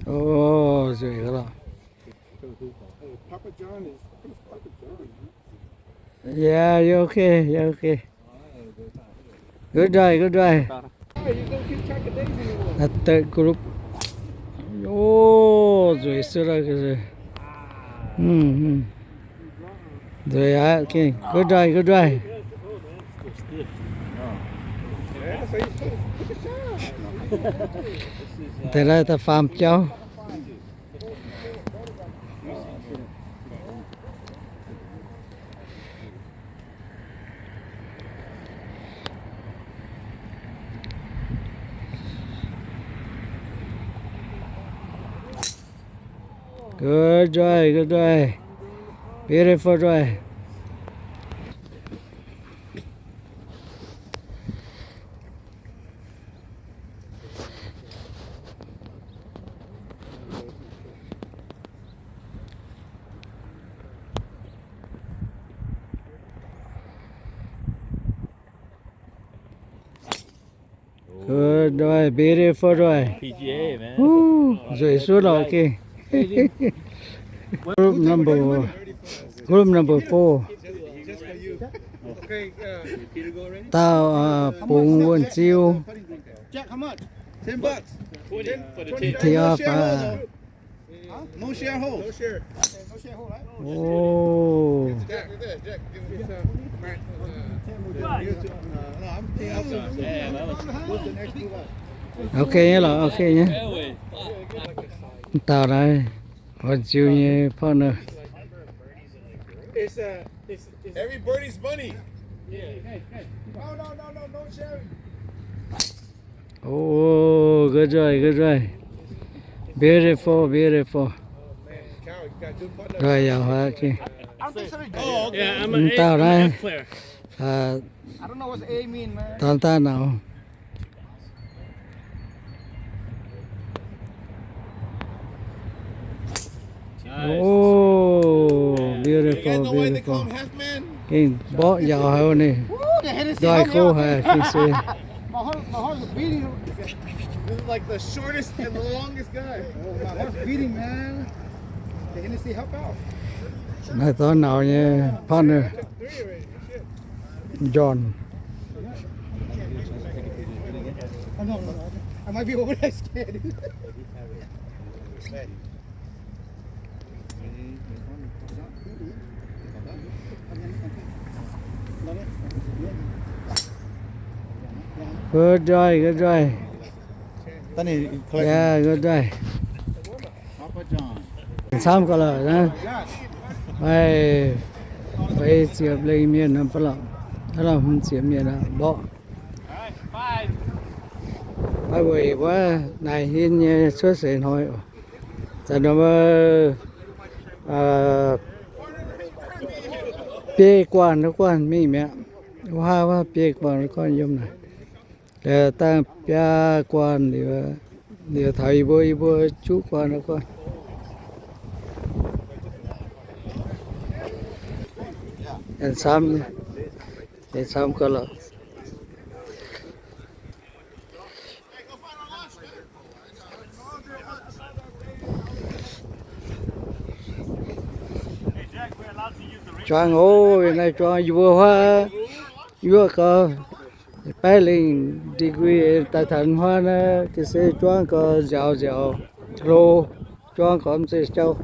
Oh, nzueic lorqc. Papa John is, I think it's Papa John, huh? Yeah, you're okay, you're okay. Good drive, good drive. Hey, you go keep track of days in the world. Third group. Oh, nzueic suv lorqc. Hmm, hmm. Nzueic aqv, okay. Good drive, good drive. Deix lai daaih faam jauv. Good drive, good drive. Beautiful drive. Good drive, beautiful drive. P G A, man. Woo, nzueic suv lorqc, okay. Group number, group number four. Dauh, uh, Bungx Wuonh Ziu. Jack, how much? Ten bucks. Ten, twenty. Tee off, uh, Huh? No share hold. No share. No share hold, right? Oh. Jack, Jack, give me some. Matt, uh, uh, no, I'm, I'm, what's the next move up? Okay nyei lorqc, okay nyei. Dauh naaiv, Wuonh Ziu nyei partner. It's, uh, it's, it's every birdie's money. Yeah. No, no, no, no, no sharing. Oh, good drive, good drive. Beautiful, beautiful. Drive yaac huaav, okay. I don't think so. Oh, okay. Yeah, I'm an, dauh naaiv, uh, I don't know what's A mean, man. Daaih daaih nor. Oh, beautiful, beautiful. Gengh mborqv njaaux haic ninh. Nzoih go haic, gengh se. My heart, my heart is beating. This is like the shortest and the longest guy. Oh, my heart's beating, man. The Hennessy help out. Naaiv dauh nauz nyei partner, John. Oh, no, no, no. I might be over there scared. Good drive, good drive. Yeah, good drive. Camv gauh lorqc naaiv. Maaih feix ziepc lengh mienh nor baav lorqc. Aav lorqc hmz ziepc mienh aqv, mborqv. Maaih weic wuov naaic hin nyei cuotv seix hnoi oc. Zanc nor, biei guanh wuov guanh mingh mi'aqv. Wuov haav wuov biei guanh wuov guanh yiem naaic. Daaih biaa guanh liuz, liuz taux yie mbuo, yie mbuo juqv guanh wuov guanh. Aengx camv, aengx camv gauh lorqc. Juangc oc, naaiv juangc yie mbuo huaav yuoqv gau, baeqv lengh degree daaih taux huaav naaiv, ga'sie juangv gau nziaaux nziaaux, hlo, juangv gau mv zeiz jauv.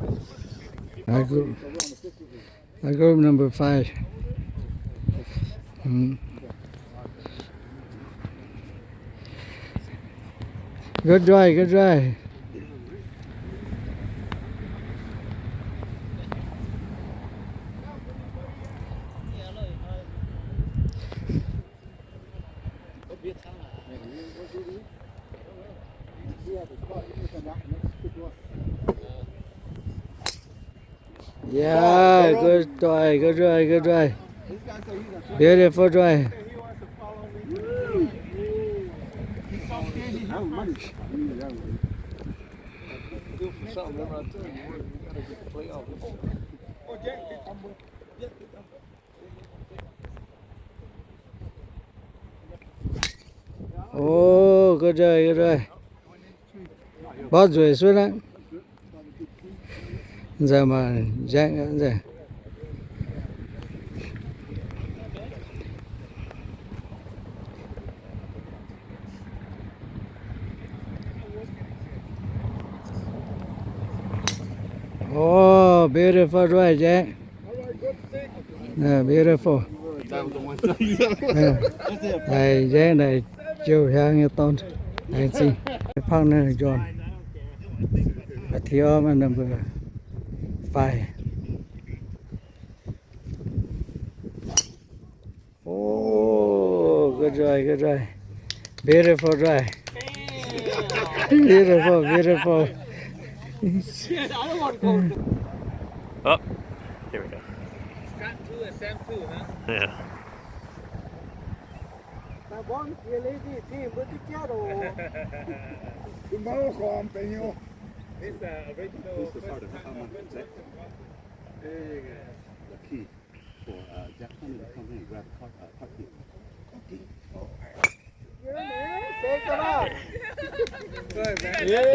Group number five. Good drive, good drive. Yeah, good drive, good drive, good drive. Beautiful drive. Oh, good drive, good drive. Mborqv nzueic suv naaiv. Nzauh maaih nzaengv nzengc. Oh, beautiful ride, Jack. Uh, beautiful. Uh, haiz nzengc naaic jouh hiaang nyei dorn. Haiz zingh. Partner John. A'tiorv number five. Oh, good ride, good ride. Beautiful ride. Beautiful, beautiful. Oh, here we go. Scott two and Sam two, huh? Yeah. This, uh, original first time. The key for, uh, Jack Honey to come here and grab the car, uh, car key.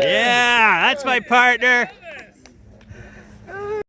Yeah, that's my partner.